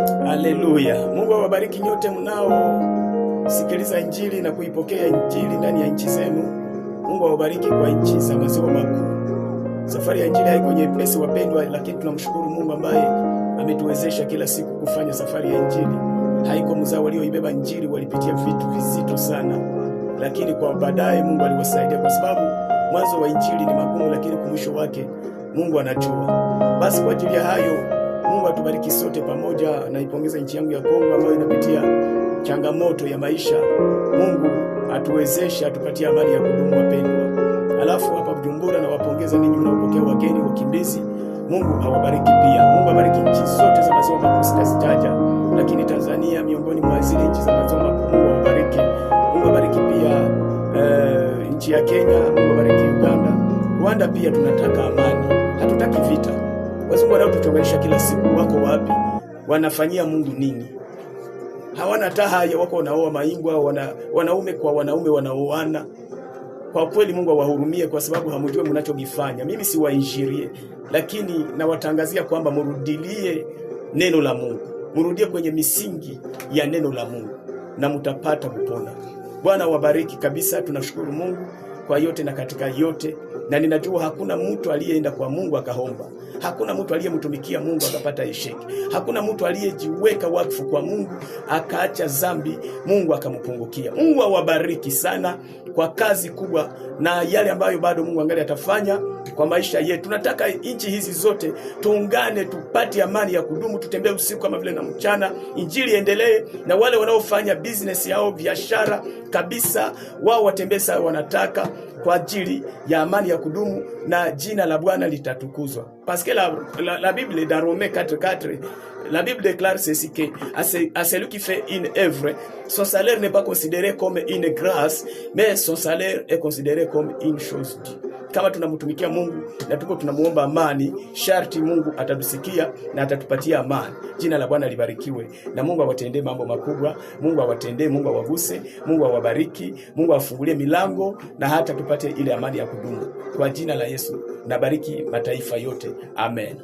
Haleluya! Mungu awabariki nyote mnao sikiliza Injili na kuipokea Injili ndani ya nchi zenu. Mungu awabariki kwa nchi za maziwa makuu. Safari ya Injili haiko nyepesi, wapendwa, lakini tunamshukuru Mungu ambaye ametuwezesha kila siku kufanya safari ya Injili. Haiko mzao, walioibeba Injili walipitia vitu vizito sana, lakini kwa baadaye Mungu aliwasaidia, kwa sababu mwanzo wa Injili ni magumu, lakini mwisho wake Mungu anajua. Basi kwa ajili ya hayo, Mungu atubariki sote pamoja. Naipongeza nchi yangu ya Kongo ambayo inapitia changamoto ya maisha. Mungu atuwezeshe, atupatie amani ya kudumu, wapendwa. Alafu hapa Bujumbura nawapongeza ninyi mnaopokea wageni wakimbizi. Mungu awabariki pia. Mungu abariki nchi zote za maziwa makuu, sitazitaja, lakini Tanzania miongoni mwa zile nchi za maziwa makuu, Mungu awabariki. Mungu abariki pia nchi ya Kenya, Mungu abariki Uganda, Rwanda pia. Tunataka amani, hatutaki vita. Wazungu wanaotuchonganisha kila siku wako wapi? Wanafanyia Mungu nini? Hawana hata haya, wako wanaoa maingwa, wanaume kwa wanaume wanaoana. Kwa kweli Mungu awahurumie, kwa sababu hamjui mnachokifanya. Mimi siwainjirie, lakini nawatangazia kwamba murudilie neno la Mungu, murudie kwenye misingi ya neno la Mungu na mtapata kupona. Bwana wabariki kabisa. Tunashukuru Mungu kwa yote na katika yote, na ninajua hakuna mtu aliyeenda kwa Mungu akaomba, hakuna mtu aliyemtumikia Mungu akapata échec, hakuna mtu aliyejiweka wakfu kwa Mungu akaacha zambi Mungu akampungukia. Mungu awabariki sana kwa kazi kubwa na yale ambayo bado Mungu angali atafanya kwa maisha yetu. Tunataka nchi hizi zote tuungane, tupate amani ya kudumu, tutembee usiku kama vile na mchana, injili endelee, na wale wanaofanya business yao biashara kabisa, wao watembee sawa wanataka kwa ajili ya amani ya kudumu na jina la Bwana litatukuzwa. Parce que la Bible dans Romains 4:4, la Bible déclare ceci, que à celui qui fait une œuvre, son salaire n'est pas considéré comme une grâce, mais son salaire est considéré comme une chose due. Kama tunamtumikia Mungu na tuko tunamuomba amani, sharti Mungu atatusikia na atatupatia amani. Jina la Bwana libarikiwe, na Mungu awatendee mambo makubwa. Mungu awatendee, Mungu awaguse, Mungu awabariki, Mungu awafungulie milango na hata tupate ile amani ya kudumu. Kwa jina la Yesu nabariki mataifa yote, amen.